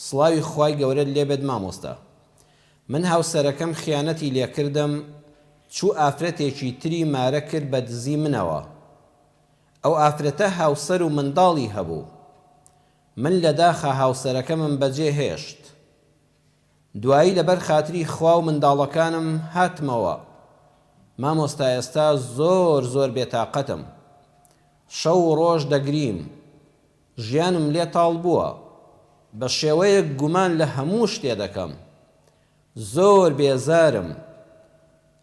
سڵاوی خوای گەورەت لێبێت مامۆستا من هاوسەرەکەم خیانەتی لێکردم چوو ئافرەتێکی تری مارە کرد بە دزی منەوە ئەو ئافرەتە هاوسەر و منداڵی هەبوو من لەداخا هاوسەرەکەمم بەجێ هێشت دوایی لەبەر خاتری خوا و منداڵەکانم هاتمەوە مامۆستا ئێستا زۆر زۆر بێتاقەتم شەو و ڕۆژ دەگریم ژیانم لێ تاڵ بووە بە شێوەیەک گومان لە هەموو شتێ دەکەم زۆر بێزارم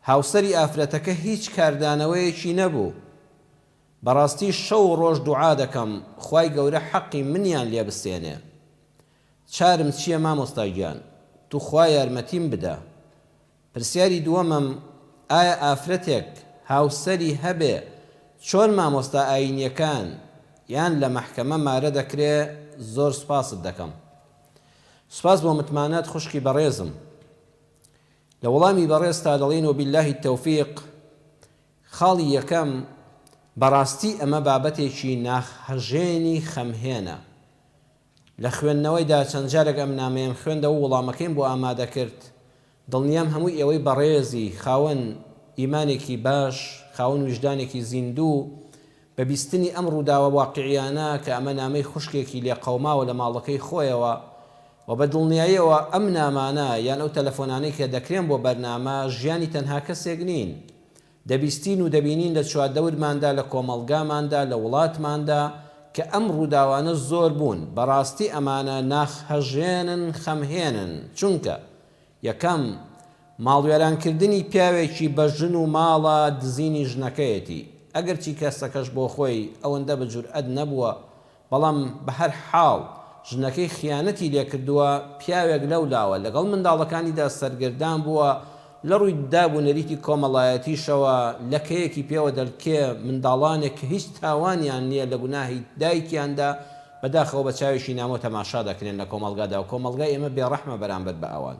هاوسەری ئافرەتەکە هیچ کاردانەوەیەکی نەبوو بەڕاستی شەو و ڕۆژ دوعا دەکەم خوای گەورە حەقی منیان لێ بسێنێ چارم چیە مامۆستا گیان توخوا یارمەتیم بدە پرسیاری دووەمم ئایا ئافرەتێک هاوسەری هەبێ چۆن مامۆستا ئاینیەکان یان لە مەحکەمە مارە دەکرێ زۆر سوپاست دەکەم سوپاس بۆ متمانەت خوشکی بەڕێزم لە وەڵامی بەڕێزتا دەڵێین وباللە التوفیق خاڵی یەکەم بەڕاستی ئەمە بابەتێکی ناخ هەژێنی خەمهێنە لە خوێندنەوەیدا چەند جارێک ئەم نامەیەم خوێندەوە و وڵامەکەیم بۆ ئامادە کرد، دڵنیام هەموو ئێوەی بەڕێزی خاوەن ئیمانێکی باش، خاوەن ویژدانێکی زیندوو، بە بیستنی ئەم ڕووداوە واقیعیانە کە ئەمە نامەی خوشکێکی لێقەوماوە لە ماڵەکەی خۆیەوە و بە دڵنیاییەوە ئەم نامانە یان ئەو تەلەفۆنانەی کە دەکرێن بۆ بەرنامە ژیانی تەنها کەسێک نین، دەبیستین و دەبینین لە چواردەورماندا، لە کۆمەڵگاماندا، لە وڵاتماندا کە ئەم ڕووداوانە زۆر بوون، بەڕاستی ئەمانە ناخهەژێنن، خەمهێنن، چونکە، یەکەم، ماڵوێرانکردنی پیاوێکی بە ژن و ماڵە دزینی ژنەکەیەتی، ئەگەرچی کەسەکەش بۆ خۆی ئەوەندە بە جورئەت نەبووە بەڵام بەهەر حاڵ ژنەکەی خیانەتی لێکردووە، پیاوێک لەولاوە لەگەڵ منداڵەکانیدا سەرگەردان بووە، لەڕووی داب و نەریتی کۆمەڵایەتیشەوە لەکەیەکی پێوە دەلکێ، منداڵانێک کە هیچ تاوانیان نییە لە گوناهی دایکیاندا بەداخەوە بە چاوێکی نامۆ تەماشا دەکرێن لە کۆمەڵگادا و کۆمەڵگای ئێمە بێڕەحمە بەرامبەر بە ئەوان.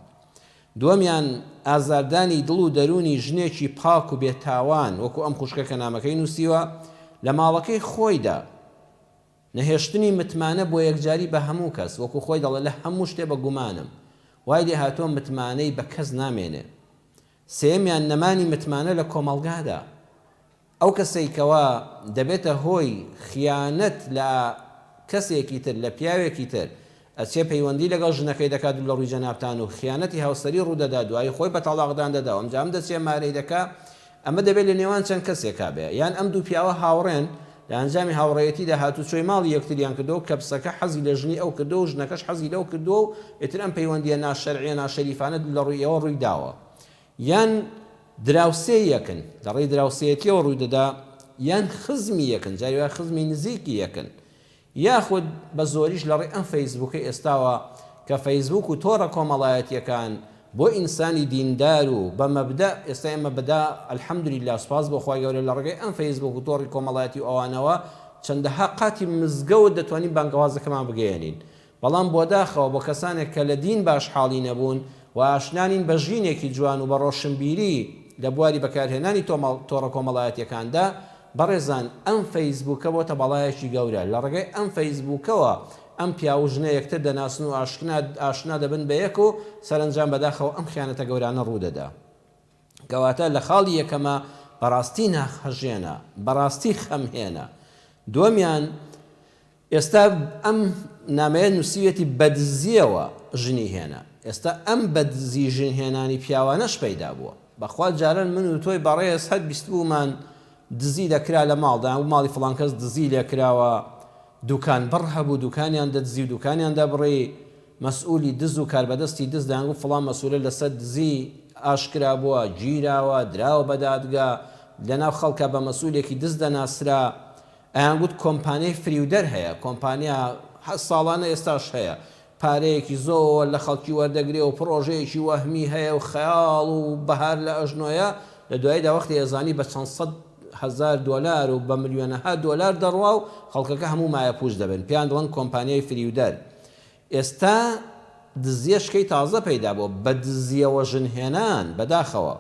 دووەمیان، ئازاردانی دڵ و دەروونی ژنێکی پاک و بێتاوان وەکو ئەم خوشکە کە نامەکەی نووسیوە لە ماڵەکەی خۆیدا، نەهێشتنی متمانە بۆ یەکجاری بە هەموو کەس، وەکو خۆی دەڵێ لە هەموو شتێ بە گومانم، وای لێهاتووە متمانەی بە کەس نامێنێ. سێیەمیان، نەمانی متمانە لە کۆمەڵگادا. ئەو کەسەی کەوا دەبێتە هۆی خیانەت لە کەسێکی تر، لە پیاوێکی تر، ئەچێ پەیوەندی لەگەڵ ژنەکەی دەکات و لە ڕووی جەنابتان و خیانەتی هاوسەری ڕوودەدا دوایی خۆی بە تەڵاقدان دەدا و ئەمجا ئەم دەچێ مارەی دەکا ئەمە دەبێت لە نێوان چەند کەسێکا بێ یان ئەم دوو پیاوە هاوڕێن لە ئەنجامی هاوڕێیەتیدا هاتوچۆی ماڵی یەکتریان کردووە و کەپسەکە حەزی لە ژنی ئەو کردووە و ژنەکەش حەزی لەو کردووە و ئیتر ئەم پەیوەندییە ناشەرعیە ناشەریفانە لە ڕووی ئێوە ڕووی داوە یان دراوسێی یەکن، لە ڕێی دراوسێیەتیەوە ڕووی دەدا، یان خزمی یەکن، جاری وایە خزمی نزیکی یەکن، یاخود بە زۆریش لە ڕێی ئەم فەیسبووکەی ئێستاوە کە فەیسبووک و تۆڕە کۆمەڵایەتیەکان بۆ ئینسانی دیندار و بە مەبدەء ئێستا ئێمە بەدا الحمدللە سوپاس بۆ خوای گەورە لە ڕێگەی ئەم فەیسبووک و تۆڕی کۆمەڵایەتی و ئەوانەوە چەندەها قاتی مزگەوت دەتوانین بانگەوازەکەمان بگەیەنین بەڵام بۆداخەوە بۆ کەسانێک کە لە دین باش حاڵی نەبوون و ئاشنا نین بە ژینێکی جوان و بە ڕۆشنبیری لە بواری بەکارهێنانی تۆڕە کۆمەڵایەتیەکاندا، بەڕێزان ئەم فەیسبووکە بۆتە بەڵایەکی گەورە، لە ڕێگای ئەم فەیسبووکەوە ئەم پیاو و ژنە یەکتر دەناسن و ئاشنا دەبن بە یەک و سەرەنجام بەداخەوە ئەم خیانەتە گەورانە ڕوودەدا. کەواتە لە خاڵی یەکەما بەڕاستی ناخهەژێنە، بەڕاستی خەمهێنە. دووەمیان، ئێستا ئەم نامەیە نووسیویەتی بەدزیەوە ژنی هێنا ئێستا ئەم بەدزی ژن هێنانی پیاوانەش پەیدا بووە بەخوا جاران من و تۆی بەڕێز هەر بیستبوومان دزی دەکرا لە ماڵ دەیان ماڵی فڵان کەس دزی لێکراوە دوکان بڕ هەبوو دوکانیان دەدزی و دوکانیان دەبڕی مەسئولی دز و کاربەدەستی دز دەیانگوت فڵان مەسئولە لەسەر دزی ئاشکرا بووە گیراوە دراوە بە دادگا لەناو خەڵکا بە مەسئولێکی دز دەناسرا ئەیانگوت کۆمپانیای فریودەر هەیە، کۆمپانیا ساڵانە ئێستاش هەیە، پارەیەکی زۆر لە خەڵکی وەردەگرێ و پڕۆژەیەکی وەهمی هەیە و خەیاڵ و بەهار لە ئەژنۆیە، لە دواییدا وەختی ئەزانی بە چەند سەد هەزار دۆلار و بە ملیۆنەها دۆلار دەڕوا و خەڵکەکە هەموو مایەپووچ دەبن، پێیان دەڵێن کۆمپانیای فریودەر. ئێستا دزیەشکەی تازە پەیدا بووە، بە دزییەوە ژن هێنان، بەداخەوە.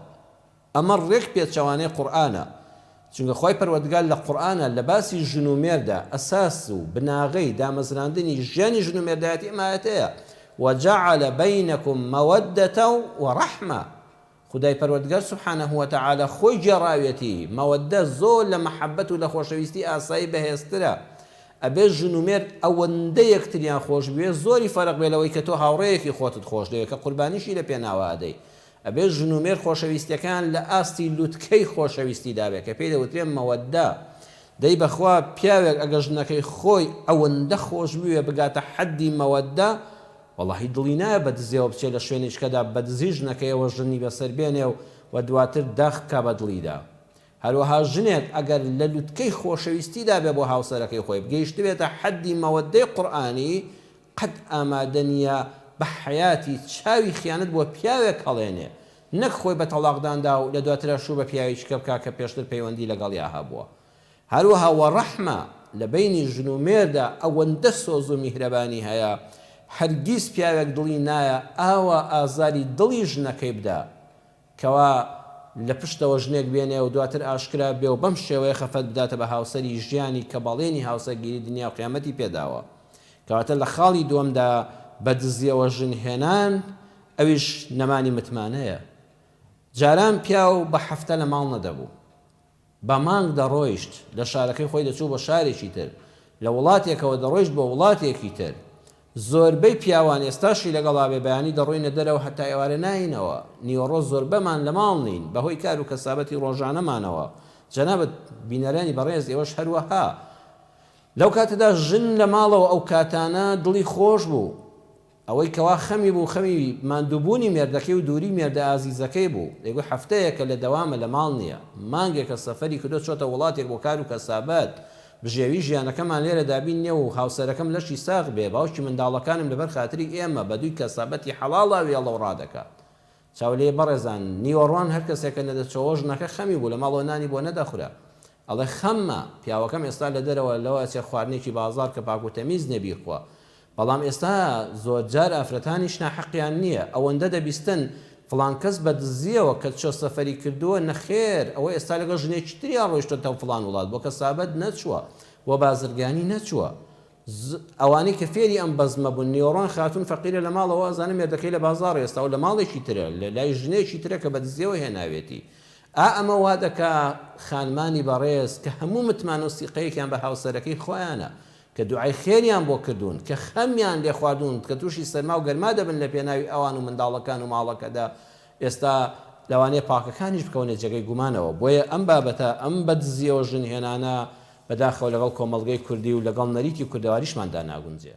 ئەمە ڕێک پێچەوانەی قورئانە، چونکە خوای پەروەردگار لە قورئانا لە باسی ژن و مێردا ئەساس و بناغەی دامەزراندنی ژیانی ژن و مێردایەتی ئەم ئایەتەیە. وجعل بینکم مودە ورحمە، خودای پەروەردگار سبحانە وتعالی خۆی گێڕاویەتی، مەوەدە زۆر لە مەحەبەت و لە خۆشەویستی ئاسایی بەهێزترە، ئەبێ ژن و مێرد ئەوەندە یەکتریان خۆش بوێ زۆری فەرق بێ لەوەی کە تۆ هاوڕێیەکی خۆتت خۆش دەوێ کە قوربانیشی لە پێناوا ئەدەی، ئەبێ ژن و مێرد خۆشەویستیەکەیان لە ئاستی لوتکەی خۆشەویستیدا بێ کە پێی دەوترێ مەوەدە، دەی بەخوا پیاوێک ئەگەر ژنەکەی خۆی ئەوەندە خۆش بوێ بگاتە حەدی مەوەدە وەڵاهی دڵی نایە بە دزیەوە بچێ لە شوێنیچکەدا بە دزی ژنەکەیەوە ژنی بەسەر بێنێ و و دواتر داخ بکا بە دڵیدا. هەروەها ژنێک ئەگەر لە لوتکەی خۆشەویستیدا بێ بۆ هاوسەرەکەی خۆی گەیشتبێتە حەدی مەوەدەی قورئانی قەت ئامادە نیە بە حەیاتی چاوی خیانەت بۆ پیاوێک هەڵێنێ نەک خۆی بە تەڵاقداندا و لە دواترا شوو بە پیاوێکیکە بکا کە پێشتر پەیوەندی لەگەڵیا هەبووە. هەروەها وە ڕەحمە لە بەینی ژن و مێردا ئەوەندە سۆز و میهرەبانی هەیە هەرگیز پیاوێک دڵی نایە ئاوا ئازاری دڵی ژنەکەی بدا کەوا لە پشتەوە ژنێک بێنێ و دواتر ئاشکرا بێ و بەم شێوەیە خەفەت بداتە بە هاوسەری ژیانی کە بەڵێنی هاوسەرگیری دنیا و قیامەتی پێداوە کەواتە لە خاڵی دووەمدا بە دزیەوە ژن هێنان ئەویش نەمانی متمانەیە جاران پیاو بە هەفتە لە ماڵ نەدەبوو. بە مانگ دەڕۆیشت، لە شارەکەی خۆی دەچوو بۆ شارێکی تر، لە وڵاتێکەوە دەڕۆیشت بۆ وڵاتێکی تر. زۆربەی پیاوان ئێستاشی لەگەڵا بێ بەیانی دەڕۆینە دەرەوە هەتا ئێوارە نایەینەوە، نیوەڕۆ زۆربەمان لە ماڵ نین بەهۆی کار و کەسابەتی ڕۆژانەمانەوە. جەنابت بینەرانی بەڕێز ئێوەش هەروەها. لەو کاتەدا ژن لە ماڵەوە ئەو کاتانە دڵی خۆش بوو. ئەوەی کەوا خەمی بوو خەمی ماندووبوونی مێردەکەی و دووری مێردە ئازیزەکەی بوو، دەیگوت هەفتەیەکە لە دەوامە لە ماڵ نییە، مانگێکە سەفەری کردووە چۆتە وڵاتێک بۆ کار و کەسابەت، بژێوی ژیانەکەمان لێرە دابین نییە و هاوسەرەکەم لەشی ساغ بێ، باوکی منداڵەکانم لەبەر خاتری ئێمە بەدووی کەسابەتی حەڵاڵا وێڵە و ڕادەکات. چاو لێ بەڕێزان، نیوەڕوان هەر کەسێک کە نەدەچۆوە ژنەکە خەمی بوو لە ماڵەوە نانی بۆ نەدەخورا. ئەڵێ خەممە، پیاوەکەم ئێستا لە دەرەوە لەوە ئەچێ خواردنێکی بازاڕ کە پاک و تەمیز نێ بیخوا. بەڵام ئێستا زۆرجار ئافرەتانیش ناحەقیان نییە، ئەوەندە دەبیستن فڵان کەس بە دزییەوە کە چۆ سەفەری کردووە، نەخێر ئەوە ئێستا لەگەڵ ژنێکی تریا ڕۆیشتۆتە فڵان وڵات، بۆ کەسابەت نەچووە، بۆ بازرگانی نەچووە. ز، ئەوانەی کە فێری ئەم بەزمە بوون، نیوەڕۆان خاتوون فەقیرە لە ماڵەوە ئەزانێ مێردەکەی لە بازاڕە ئێستا و لە ماڵێکی ترە، لە لای ژنێکی ترە کە بە دزیەوە هێناوێتی. ئا ئەمە وا دەکا خانمانی بەڕێز کە هەموو متمانە و سیقەیەکیان بە هاوسەرەکەی خۆیانە، کە دوعای خێریان بۆ کردوون، کە خەمیان لێ خواردوون، کە تووشی سەرما و گەرما دەبن لە پێناوی ئەوان و منداڵەکان و ماڵەکەدا، ئێستا لەوانەیە پاکەکانیش بکەونە جێگەی گومانەوە. بۆیە ئەم بابەتە، ئەم بەدزیەوە ژن هێنانە، بەداخەوە لەگەڵ کۆمەڵگەی کوردی و لەگەڵ نەریتی کوردەواریشماندا ناگونجێ.